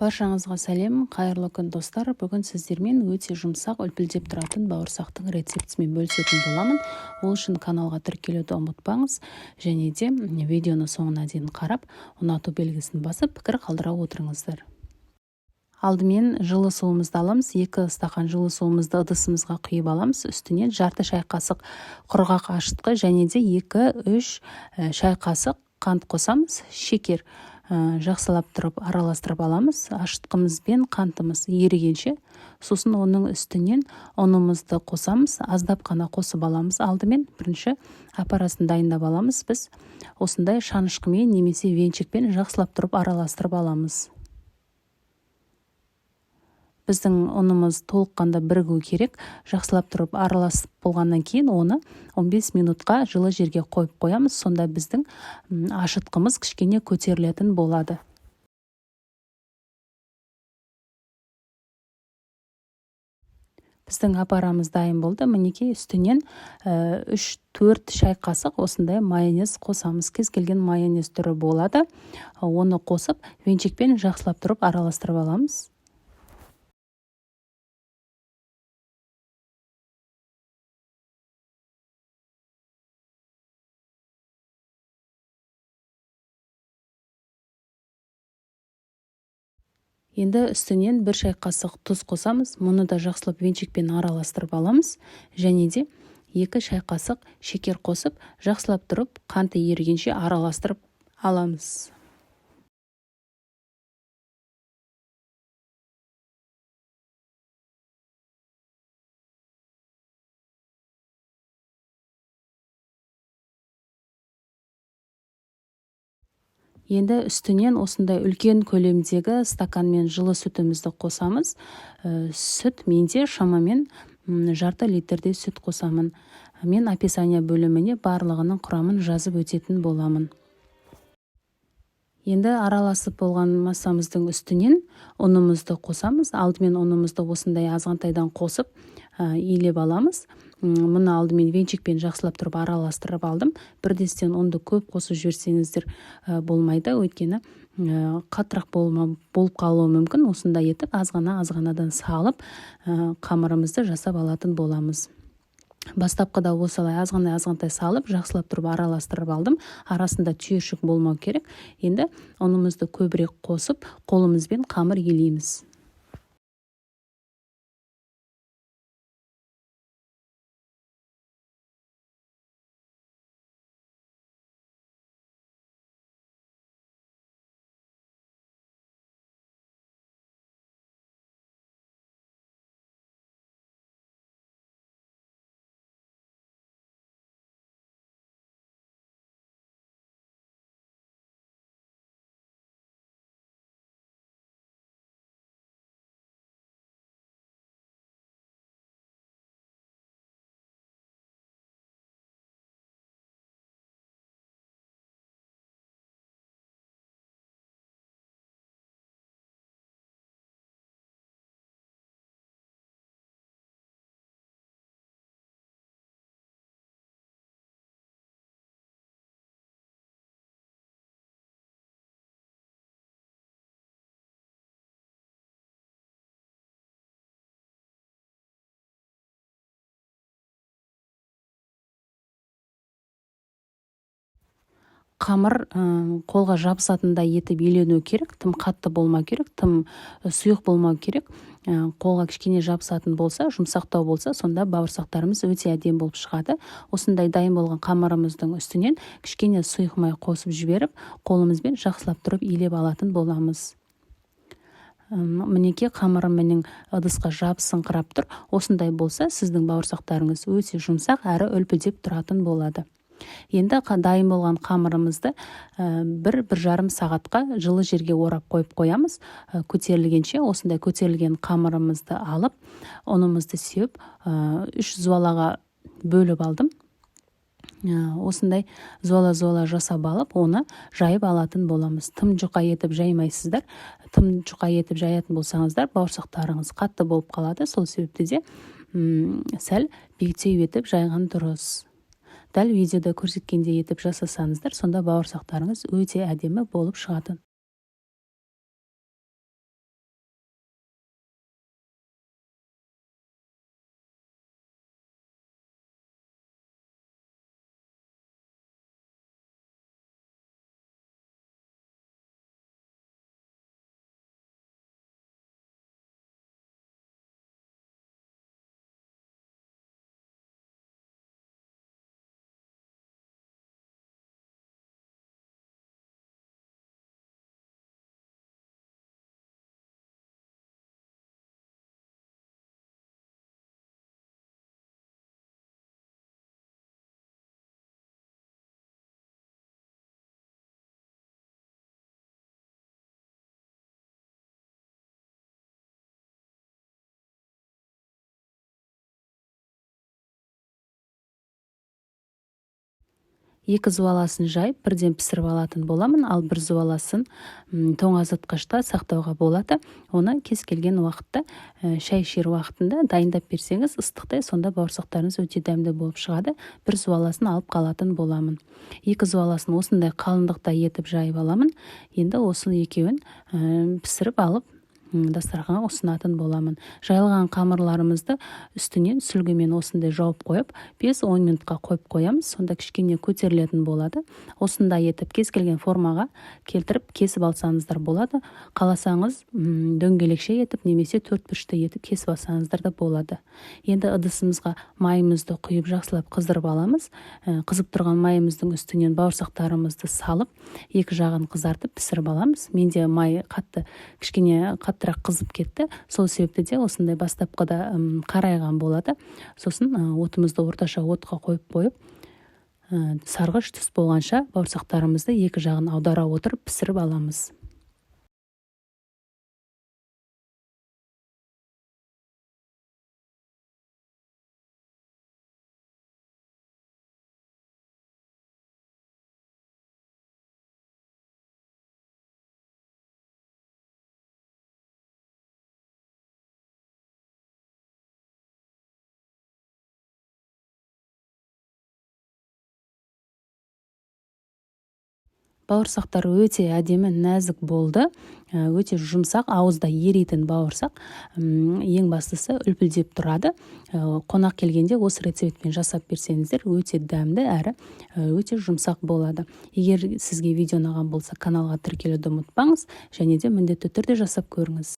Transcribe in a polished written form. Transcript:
Баршаңызға сәлем, қайырлы күн, достар! Бүгін сіздермен өте жұмсақ, үлпілдеп тұратын бауырсақтың рецептісімен бөлісетін боламын. Ол үшін каналға тіркелуді ұмытпаңыз және де видеоны соңына дейін қарап, ұнату белгісін басып, пікір қалдыра отырыңыздар. Алдымен жылы суымызды аламыз. 2 стақан жылы суымызды ыдысымызға құйып аламыз. Үстінен жарты шай қасық құрғақ ашытқы және де 2-3 шай қасық қант қосамыз, шекер. Жақсылап тұрып араластырып аламыз. Ашытқымыз бен қантымыз ерігенше. Сосын оның үстінен ұнымызды қосамыз. Аздап қана қосып аламыз. Алдымен бірінші аппарасын дайындап аламыз біз. Осындай шанышқымен немесе венчикпен жақсылап тұрып араластырып аламыз. Біздің ұнымыз толыққанда бірігу керек. Жақсылап тұрып араласып болғаннан кейін оны 15 минутқа жылы жерге қойып қоямыз. Сонда біздің ашытқымыз кішкене көтерілетін болады. Біздің аппарамыз дайын болды. Мінекей, үстінен 3-4 шай қасық осындай майонез қосамыз. Кез келген майонез түрі болады. Оны қосып, венчикпен жақсылап тұрып араластырып аламыз. Енді үстінен 1 шай қасық тұз қосамыз. Мұны да жақсылап венчикпен араластырып аламыз. Және де 2 шай қасық шекер қосып, жақсылап тұрып қанты ерігенше араластырып аламыз. Енді үстінен осындай үлкен көлемдегі стаканмен жылы сүтімізді қосамыз. Сүт менде шамамен жарты литрдей сүт қосамын. Мен описание бөліміне барлығының құрамын жазып өтетін боламын. Енді араласып болған массамыздың үстінен ұнымызды қосамыз. Алдымен ұнымызды осындай азғантайдан қосып, илеп аламыз. Мұны алдымен венчикпен жақсылап тұрып араластырып алдым. Бірдестен ұнды көп қосып жіберсеңіздер, болмайды, өйткені қаттырақ болып қалуы мүмкін. Осындай етіп азғана азғанадан салып, қамырымызды жасап алатын боламыз. Бастапқыда осылай азғана азғантай салып, жақсылап тұрып араластырып алдым. Арасында түйіршік болмау керек. Енді ұнымызды көбірек қосып, қолымызбен қамыр елейміз. Қамыр қолға жабысатындай етіп елену керек, тым қатты болмау керек, тым сұйық болмау керек. Қолға кішкене жабысатын болса, жұмсақтау болса, сонда бауырсақтарымыз өте әдемі болып шығады. Осындай дайын болған қамырымыздың үстінен кішкене сұйық май қосып жіберіп, қолымызбен жақсылап тұрып илеп алатын боламыз. Мінекей, қамырым менің ыдысқа жабысыңқырап тұр. Осындай болса, сіздің бауырсақтарыңыз өте жұмсақ әрі үлпілдеп тұратын болады. Енді дайын болған қамырымызды бір жарым сағатқа жылы жерге орап қойып қоямыз. Көтерілгенше осындай көтерілген қамырымызды алып, ұнымызды сеуіп, 3 зуалаға бөліп алдым. Осындай зуала-зуала жасап алып, оны жайып алатын боламыз. Тым жұқа етіп жаймайсыздар. Тым жұқа етіп жаятын болсаңыздар, бауырсақтарыңыз қатты болып қалады. Сол себепті де сәл биіктеу етіп жайған дұрыс. Дәл видеода көрсеткендей етіп жасасаңыздар, сонда бауырсақтарыңыз өте әдемі болып шығады. Екі зуаласын жайып, бірден пісіріп алатын боламын, ал бір зуаласын тоңазытқышта сақтауға болады. Оны кез келген уақытта, шай ішер уақытында дайындап берсеңіз, ыстықтай, сонда бауырсақтарыңыз өте дәмді болып шығады. Бір зуаласын алып қалатын боламын. Екі зуаласын осындай қалыңдықта етіп жайып аламын. Енді осы екеуін пісіріп алып, дастарханға ұсынатын боламын. Жайылған қамырларымызды үстінен сүлгімен осындай жауып қойып, 5-10 минутқа қойып қоямыз. Сонда кішкене көтерілетін болады. Осындай етіп кез келген формаға келтіріп кесіп алсаңыздар болады. Қаласаңыз, дөңгелекше етіп немесе төртбұрышты етіп кесіп алсаңыздар да болады. Енді ыдысымызға майымызды құйып, жақсылап қыздырып аламыз. Қызып тұрған майымыздың үстінен бауырсақтарымызды салып, екі жағын қызартып пісіріп аламыз. Менде май қатты, кішкене қаттырақ қызып кетті. Сол себепті де осындай бастапқыда қарайған болады. Сосын отымызды орташа отқа қойып қойып, сарғыш түс болғанша бауырсақтарымызды екі жағын аудара отырып пісіріп аламыз. Бауырсақтар өте әдемі, нәзік болды, өте жұмсақ, ауызда еритін бауырсақ. Ең бастысы, үлпілдеп тұрады. Қонақ келгенде осы рецептпен жасап берсеңіздер, өте дәмді әрі өте жұмсақ болады. Егер сізге видео ұнаған болса, каналға тіркелуді ұмытпаңыз және де міндетті түрде жасап көріңіз.